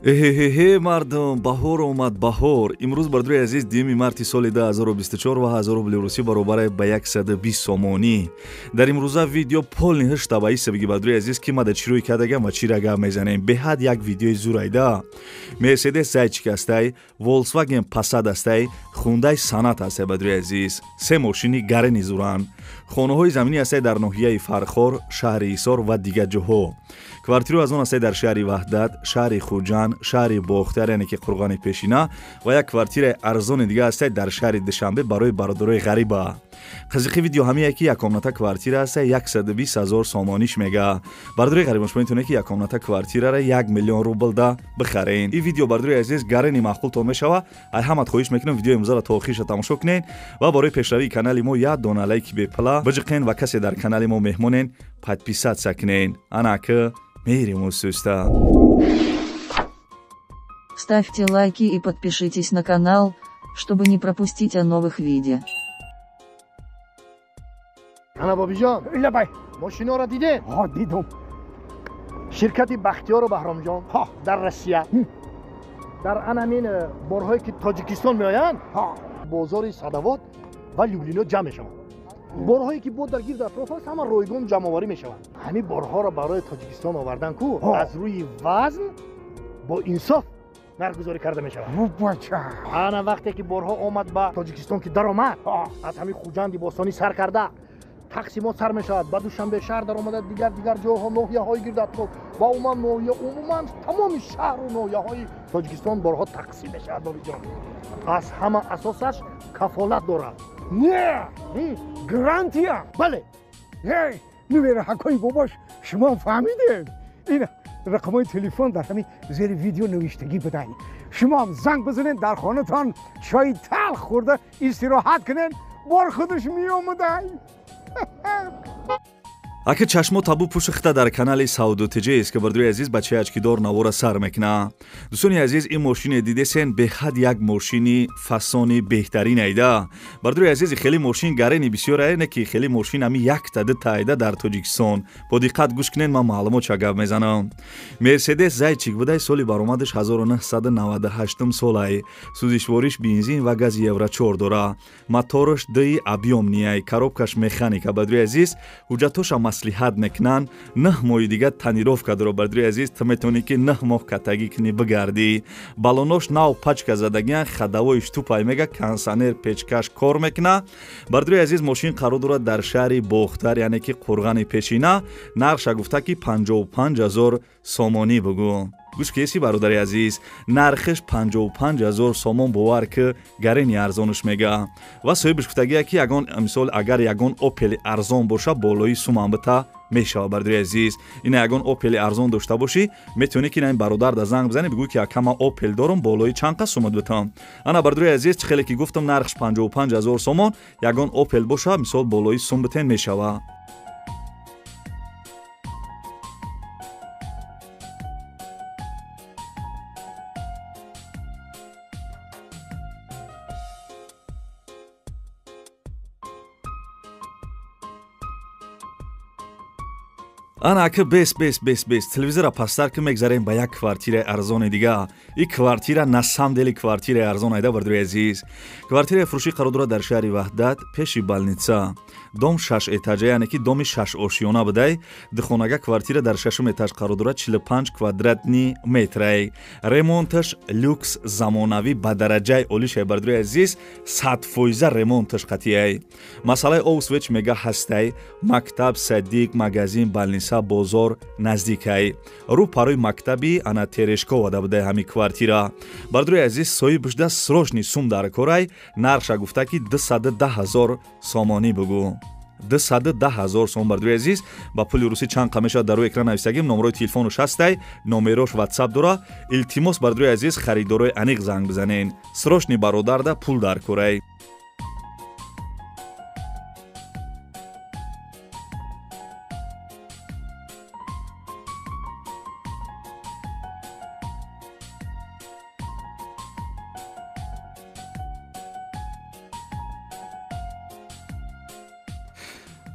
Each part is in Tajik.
Эҳеҳеҳе мардум, баҳор омад, баҳор. Имрӯз бардори азиз 2 марти соли 2024 ва 1000 рубли русӣ баробар ба 120 сомонӣ. Дар имрӯза видео полни ҳашта ба иса бигӣ бардори азиз ки ма да чӣ рӯй кардагам ва чӣ рагам мезанем. Беҳад як видеои зурайда. Мерседес Зайчик астай, Volkswagen Passat астай, Hyundai Sonata астай бардори азиз. Се мошини гарени зуран. Хонаҳои заминӣ астай дар ноҳияи Фархор, шаҳри Ҳисор ва дигар ҷоҳо. Квартираҳо аз он астай дар шаҳри Ваҳдат, шаҳри Хуҷанд, шаҳри Бохтар, яъне ки Қурғони пешина ва як квартираи арзони дига ҳастай дар шаҳри Душанбе барои бародарои ғариба. Қызиқи видео ҳамие ки якомната квартира ҳастай 120 000 сомониш мега. Бародарои ғарибон, шумо метавонед ки якомната квартирара 1 миллион рубл да бихарен. Ин видео бародарои азиз гарени маъқултон мешава. Ай ҳамат хоҳиш мекунам видеои имрӯзаро то охирша тамошо кунед ва барои пешравии канали мо як дона лайки бепала биҷиқен ва касе дар канали мо меҳмонен подписатсия кунен. Анаки мерим усуста. Ставьте лайки и подпишитесь на канал, чтобы не пропустить о новых видео. Ана бобиҷон, лабай, мошиноро дидед? Ҳа, дидум. Ширкати Бахтиёру Баҳромҷон дар Россия дар анамин борҳое ки Тоҷикистон меоянд, бозори Садовод ва Люблино ҷамъ мешаванд. Борҳое ки бо дар гирд атроф аст, ҳама ройгон ҷамъоварӣ мешаванд. Ҳамин борҳоро барои Тоҷикистон овардан ку аз рӯи вазн бо инсоф нархгузорӣ карда мешавад. Ана вақте ки борҳо омад ба Тоҷикистон ки даромад, аз ҳамин Хуҷанди бостонӣ сар карда тақсимот сар мешавад, ба Душанбе шаҳр даромада, дигар дигар ҷойҳо, ноҳияҳои гирд атроф ва умуман ноҳия, умуман тамоми шаҳру ноҳияҳои Тоҷикистон борҳо тақсим мешавад. Бобиҷон, аз ҳама асосаш кафолат дорад. Не, гарантия. Бале. Нувераҳакои бобош, шумо фаҳмидед? Ин рақамҳои телефон дар ҳамин зери видео навиштагӣ будай. Шумоам занг бизанед, дар хонатон чойи талх хӯрда истироҳат кунед, бор худаш меомадай. Аки чашмо табу пӯшихта дар канали Савдо ТЖ аст ки бардори азиз бачаи ачкидор навора сар мекуна. Дӯстони азиз, ин мошине дидесен беҳад як мошини фасони беҳтарин айда. Бардори азиз, хеле мошин гарени бисёр ай, не ки хеле мошин ами якта дута айда дар Тоҷикистон. Бо диққат гӯш кунед, ман маълумот ча гап мезанам. Мерседес Зайчик будай, соли баромадаш 1998 сол ай. Сӯзишвориш бензин ва гази Евро 4 дора. Мотораш ди объёмный ай, коробкаш механика. Бардори азиз, ҳуҷҷатоша маслиҳат мекунанд. 9 моҳи дигар тонировка дора. Бардори азиз, ту метавонӣ ки 9 моҳ катагӣ кунӣ бигардӣ. Балонош нав пачка задагиан, хадавои штупай мега, кондиционер печкаш кор мекуна. Бардори азиз, мошин қарор дорад дар шаҳри Бохтар, яъне ки Қурғони пешина. Нархша гуфта ки 55 000 сомонӣ бугӯ. Гӯш кеси бародари азиз, нархиш 55 000 сомон, бовар ки гарени арзонш мега. Ва соҳибаш гуфтагия ки ягон мисол агар ягон Опели арзон боша, болои сумам бита мешава. Бародари азиз, ина ягон Опели арзон дошта бошӣ, метавонӣ ки ин бародар да занг бизанӣ, бигӯ ки акама Опел дорам, болои чанд қас сумат битам. Ана бародари азиз, чӣ хеле ки гуфтам, нархш 55 000 сомон, ягон Опел боша, мисол болои сум битен мешава. Ана ака бес бес бес бес телевизора пасттар ки мегзарем ба як квартираи арзони дига. Ин квартира на самом деле квартираи арзон айда, бардори азиз. Квартираи фурӯшӣ қарор дорад дар шаҳри Ваҳдат, пеши больница. Дом 6 этажа, яъне ки доми 6 ошёна будай. Духонага квартира дар 6 этаж қарор дорад, 45 квадратни метрай. Ремонташ люкс замонавӣ ба дараҷаи олишай, бардори азиз, 100% ремонташ қатъияй. Масъалаи об свеч мега ҳастай, мактаб, садик, магазин, больница, бозор наздикай. Рӯ парои мактаби ана Терешкова да будай ҳами квартира. Бардори азиз, соҳибашда срочный сум дар корай, нархша гуфта ки 210 000 сомонӣ бугӯ. 210 000 сом, бардори азиз, ба пули русӣ чанд қа мешавад дар рӯи экран нависагим. Номерои телефонуш ҳастай, номерош ватсап дора. Илтимос бардори азиз, харидорои аниқ занг бизанен. Срочный бародарда пул дар корай.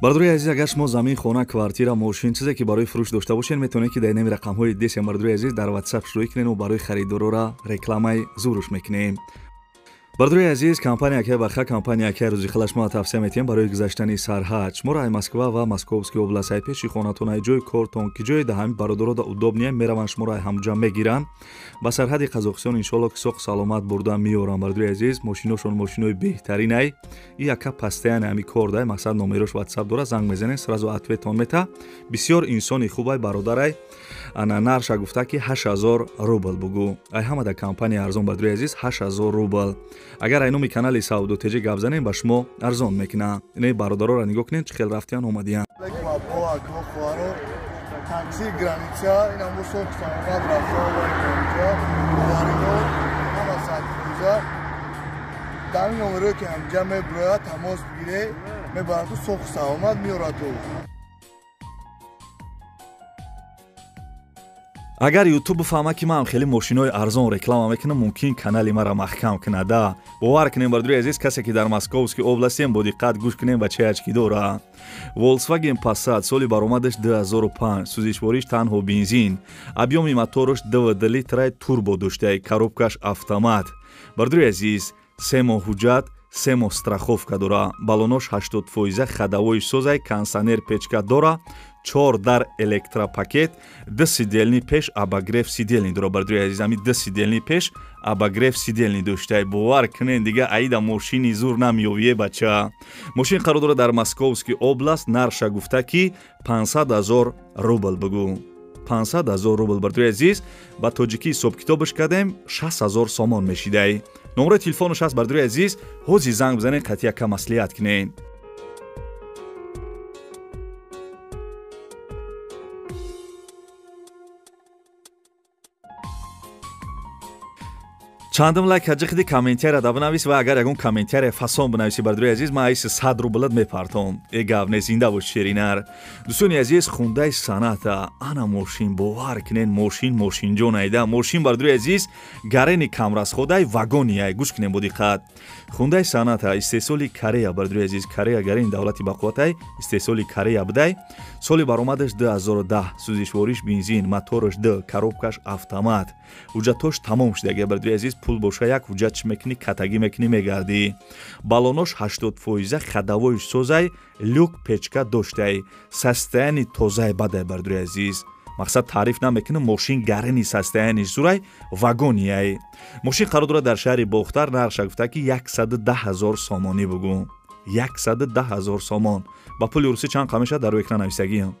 Бародарои азиз, агар шумо замин, хона, квартира, мошин, чизе ки барои фурӯш дошта бошед, метавонед ки дар инами рақамҳои десем, бародарои азиз, дар WhatsApp шурӯъ кунед ва барои харидорора рекламаи зуруш мекунем. Бародарои азиз, компания Акай Баха, компания Акай Рӯзихала шумо тавсия метиҳем барои гузаштани сарҳад. Шуморо ай Москва ва Московский област, ай пеши хонатон, ай ҷои кортон, ки ҷои да ҳамин бародаро да удобнее, мераванд шуморо ай ҳамҷа мегиранд. Ба сарҳади Қазоқистон иншоалло ки соқ саломат бурда меоранд. Бародарои азиз, мошиношон мошинои беҳтарин ай. И яка постоянно ҳами кор дай, мақсад номерош WhatsApp дора, занг мезанед, сразу ответон мета. Бисёр инсони хуб ай, бародарай. Ана нарша гуфта ки 8000 рубл бугу. Ай ҳама да компания арзон, бародарои азиз, 8000 рубл. Агар ай номи канали Савдо ТЖ гап занем, ба шумо арзон мекунад. Инаи бародароро нигоҳ кунед, чӣ хел рафтиян омадиян. Такси граница, ина мо соқ саломат рафта омадем, боварино ҳама 100%. Дар ин номерое ки ҳамҷа мебирояд, тамос бигире, мебарад ту соқ саломат меорад ту. Агар YouTube бифаҳмад ки ман хеле мошинои арзон реклама мекунам, мумкин канали маро маҳкам кунад. Бовар кунем, бародари азиз, касе ки дар Московский областем, бо диққат гӯш кунем ба чӣ ачки дора. Volkswagen Passat соли баромадаш 2005, сӯзишвориш танҳо бензин, объёми мотораш 2,2 литра, турбо доштаи, коробкаш автомат. Бародари азиз, 3 моҳ ҳуҷҷат, 3 моҳ страховка дора, балонош 80%, ходовой созай, кондиционер, печка дора, 4 дар электропакет, 2 сидельный пеш, обогрев сидельный дора. Бародари азиз, ами 2 сидельный пеш, обогрев сидельный доштай. Бовар кунен, дига аида мошини зур намеёвие, бача. Мошин қарор дора дар Московский област, нарша гуфта ки 500 000 рубл бугу. 500 000 рубл, бародари азиз, ба тоҷикӣ ҳисобкитобаш кардем, 60 000 сомон мешидай. Номерои телефонаш ҳаст, бародари азиз, ҳози занг бизанед, қатъи яка маслиҳат кунед. Чандум лайк ҳаҷиқиди, комментария да бинавис ва агар ягон комментария фасон бинависӣ, бародари азиз, ман айси 100 рублат мепартом. Э гап не, зинда бош, шеринар. Дӯстони азиз, хундаи саната, ана мошин, бовар кунед, мошин мошинҷон айда. Мошин, бародари азиз, гарени камрасходай, вагониай, гӯш кунед бо диққат. Хундаи саната истеҳсоли Корея, бародари азиз, Корея гарени давлати бақувватай, истеҳсоли Корея будай. Соли баромадаш 2010, сӯзишвориш бензин, мотораш 2, коробкаш автомат. Ҳуҷҷатош тамом шудагия, бародари азиз, пул боша як ҳуҷҷат чӣ мекунӣ, катагӣ мекунӣ, мегардӣ. Балонош 80%, ходовой созай, люк, печка доштай, состояние тозай бадай, бародари азиз. Мақсад таъриф намекунам, мошин гарени состояние зурай, вагонияй. Мошин қарор дорад дар шаҳри Бохтар, нархша гуфта ки 110 000 сомонӣ бугу. 110 000 сомон. Ба пули русӣ чанд қа мешавад, дар рӯи экран нависагиам.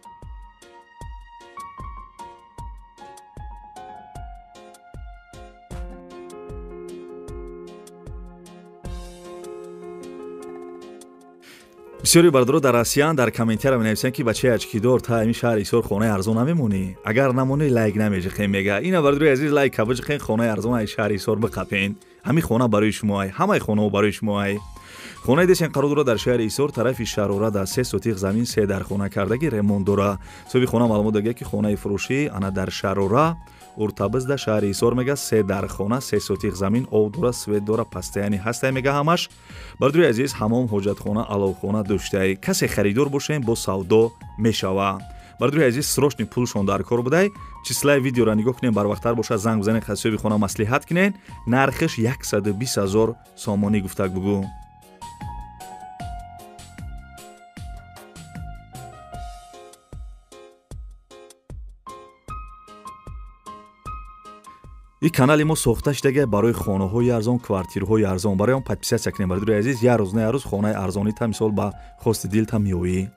Бисёри бародаро дар Россиян дар комментария менависанд ки бачаи ачкидор, та ҳамин шаҳри Ҳисор хонаи арзон намемонӣ. Агар намонӣ, лайк намеҷиқем, мега. Ина, бародарои азиз, лайк кабиҷиқен, хонаи арзон ай шаҳри Ҳисор биқапен. Ҳамин хона барои шумо ай, ҳамаи хонаҳо барои шумо ай. Хонаи десен қарор дорад дар шаҳри Ҳисор, тарафи Шарора, дар 3 сотиқ замин, 3 дар хона кардагӣ, ремонт дора. Соҳиби хона маълумот дагия ки хонаи фурӯшӣ ана дар Шарора, Уртабиз дар шаҳри Ҳисор, мега, 3 дар хона, 3 сотиқ замин, об дора, свет дора, постоянный ҳастай, мега ҳамаш. Бародари азиз, ҳамом, ҳоҷатхона, аловхона доштай. Касе харидор бошем, бо савдо мешава. Бародари азиз, срочный пулшон дар кор будай. Числаи видеоро нигоҳ кунем, барвақттар бошад, занг бизанед, соҳиби хона маслиҳат кунед. Нархаш 120 000 сомонӣ гуфтак бугу. И канали мо сохта шудага барои хонаҳои арзон, квартираҳои арзон. Барои он подписаться кунем, бародари азиз, як рӯз на як рӯз хонаи арзонита мисол ба хости дилта меоӣ.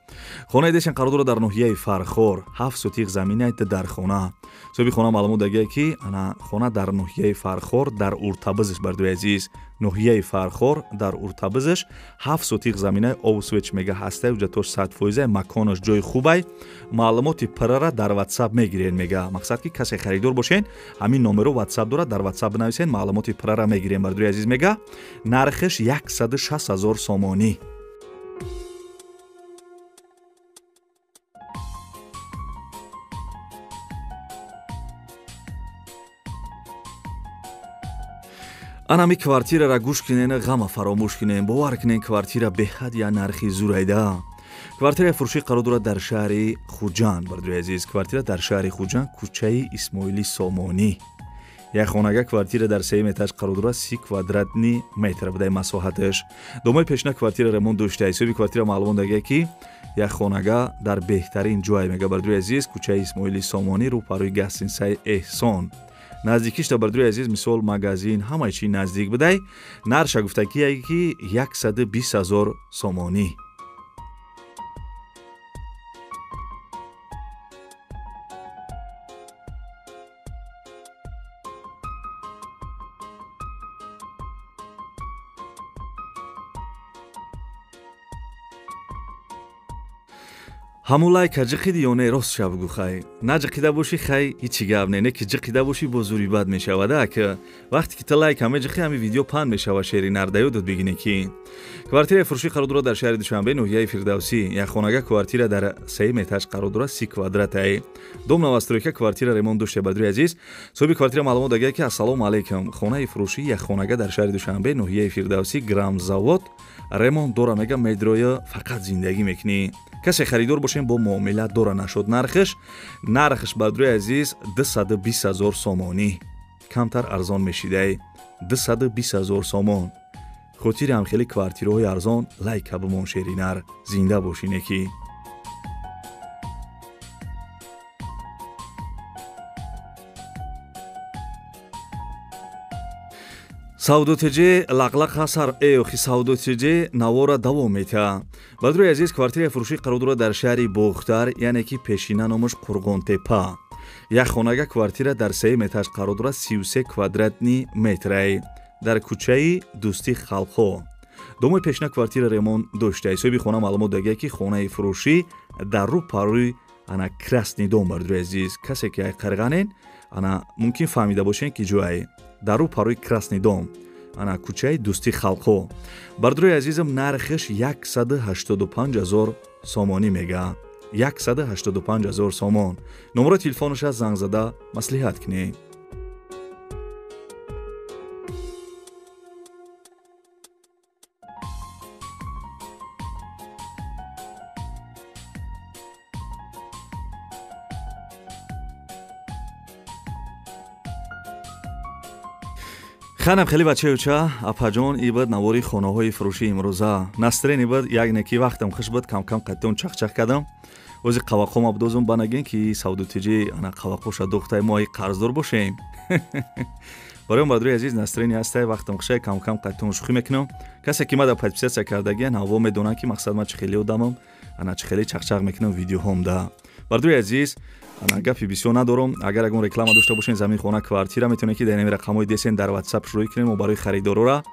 Хонаи дешен қарор дорад дар ноҳияи Фархор, 7 сотиқ замина, дар хона. Соҳиби хона маълумот дагия ки ана хона дар ноҳияи Фархор, дар Уртабизш, бародари азиз, ноҳияи Фархор дар Уртабизш, 7 сотиқ замина, об свеч мега ҳастай, ҳуҷҷатош 100%, маконаш ҷои хубай. Маълумоти пуррара дар WhatsApp мегиред, мега. Мақсад ки касе харидор бошен, ҳамин номеро WhatsApp дорад, дар WhatsApp бинависен, маълумоти пуррара мегирем, бародари азиз, мега. Нархаш 160 000 сомонӣ. Анами квартирара гӯш кунен, ғама фаромӯш кунен, бовар кунен, квартира беҳад я нархи зурайда. Квартираи фурӯшӣ қарор дорад дар шаҳри Хуҷанд, бародари азиз. Квартира дар шаҳри Хуҷанд, кӯчаи Исмоили Сомонӣ. Як хонага квартира дар сеюм этаж қарор дорад, 30 квадратни метр будаи масоҳаташ. Домои пешина квартира ремонт дошта. Ҳисоби квартира маълум дагия ки як хонага дар беҳтарин ҷой мега, бародари азиз, кӯчаи Исмоили Сомонӣ, рӯпарӯи гастинсаи Эҳсон. Наздикиш да, бародари азиз, мисол магазин, ҳамаи чи наздик будай. Нарша гуфтагие ки 120 000 сомонӣ. Ҳамун лайка ҷиқиди ё не, рост ша бугӯ хай. На ҷиқида бошӣ хай ҳичи гап не, не ки ҷиқида бошӣ бо зури бад мешавад. Ак вақте ки та лайка меҷиқи, ҳами видео панд мешава, шери нардаёдот бигинӣ ки. Квартираи фурӯшӣ қарор дорад дар шаҳри Душанбе, ноҳияи Фирдавсӣ. Як хонага квартира дар сеюм этаж қарор дорад, 30 квадратай. Дом новостройка, квартира ремонт дошта, бародари азиз. Соҳиби квартира маълумот дагия ки ассалому алайкум. Хонаи фурӯшӣ як хонага дар шаҳри Душанбе, ноҳияи Фирдавсӣ, Грамзавод ремонт дора, мега медроя фақат зиндагӣ мекунӣ. Касе харидор бошем бо муомила дора нашуд. Нархаш бародари азиз 220 000 сомонӣ. Камтар арзон мешидай. 220 000 сомон. Хотири ҳам хеле квартираҳои арзон лайка бимон, шеринар. Зинда бошӣ неки. Савдотиҷи лақлақ ҳасар эохи Савдотиҷи навора давом мета. Бародари азиз, квартираи фурӯшӣ қарор дорад дар шаҳри Бохтар, яъне ки пешина номаш Қурғонтепа. Як хонага квартира дар сеюм этаж қарор дорад, 33 квадратни метрай. Дар кӯчаи Дӯстии халқҳо. Домои пешина квартира ремонт дошта. Ҳисоби хона маълумот дагия ки хонаи фурӯшӣ дар рӯпарӯи ана Красный дом, бародари азиз. Касе ки қарғанен, ана мумкин фаҳмида бошен ки ҷое. Дар рӯпарӯи Красный дом, ана кӯчаи Дӯстии халқҳо. Бародари азизам, нархаш 185 000 сомонӣ мега. 185 000 сомон. Номерои телефонаш занг зада маслиҳат кунед. Ханам хеле бачаюча, апаҷон, ибад навори хонаҳои фурӯши имрӯза. Настрен ибад як неки вақтам хуш буд, кам-кам қаттон чақчақ кардам. Ози қавақома будозум банагин ки савдутиҷи ана қавақоша духтай мо ай қарздор бошем. Барои бародари азиз настрени ҳастай, вақтам хушай, кам-кам қаттон шӯхӣ мекунам. Касе ки ма дар подписатсия кардагиан, ҳаво медонанд ки мақсад ма чӣ хеле одамам, ана чӣ хеле чақчақ мекунам видеоҳомда. Бародари азиз, ана гапи бисёр надорам. Агар ягон реклама дошта бошен, замин, хона, квартира, метавонед ки дар ин рақамҳои десен дар WhatsApp шурӯъ кунем ва барои харидорора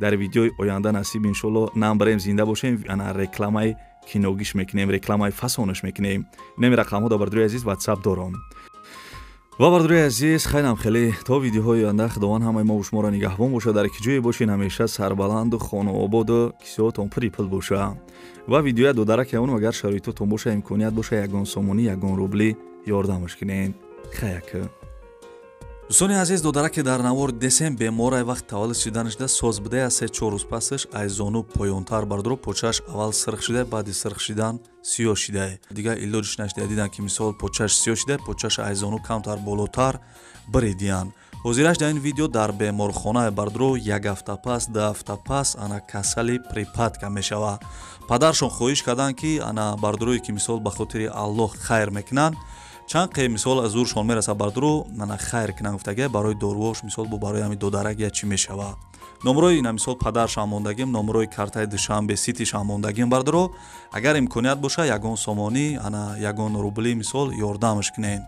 дар видеои оянда насиб иншолло намбарем, зинда бошем, ана рекламаи киногиш мекунем, рекламаи фасонаш мекунем. Ин рақамҳо дар бародари азиз WhatsApp дорам. Ва бародари азиз, хайнам хеле то видеоҳои оянда Худованд ҳамаи мо шуморо нигаҳбон бошад. Дар ки ҷое бошед ҳамеша сарбаланду хонаободу кисиҳотон пури пул боша. Ва видеоя додарак он агар шароитотон боша, имконият боша, ягон сомонӣ, ягон рубли ёрдамаш кунед. Хаяк. Дӯстони азиз, додараке дар навор десем беморай вақт таваллуд шиданашда соз будая, 3-4 рӯз пасаш ай зону поёнтар бардоро почааш аввал сирх шида, баъди сирх шидан сиёҳ шида. Дигар илоҷиш нашида, дидан ки мисол почааш сиёҳ шида, почааш ай зону камтар болотар биридиян. Ҳозираш дар ин видео дар беморхонаи бардоро як ҳафта пас, 2 ҳафта пас ана касали припадка мешава. Падаршон хоҳиш карданд ки ана бардорое ки мисол ба хотири Аллоҳ хайр мекунанд, чанд қе мисол аз зуршон мераса бардоро ана хайр кунанд гуфтага, барои доруош мисол бо барои ҳами додарак я чӣ мешава. Номрои ина мисол падаршам мондагим, номрои картаи Душанбе ситишам мондагим бардоро. Агар имконият боша ягон сомонӣ, ана ягон рубли мисол ёрдамаш кунед.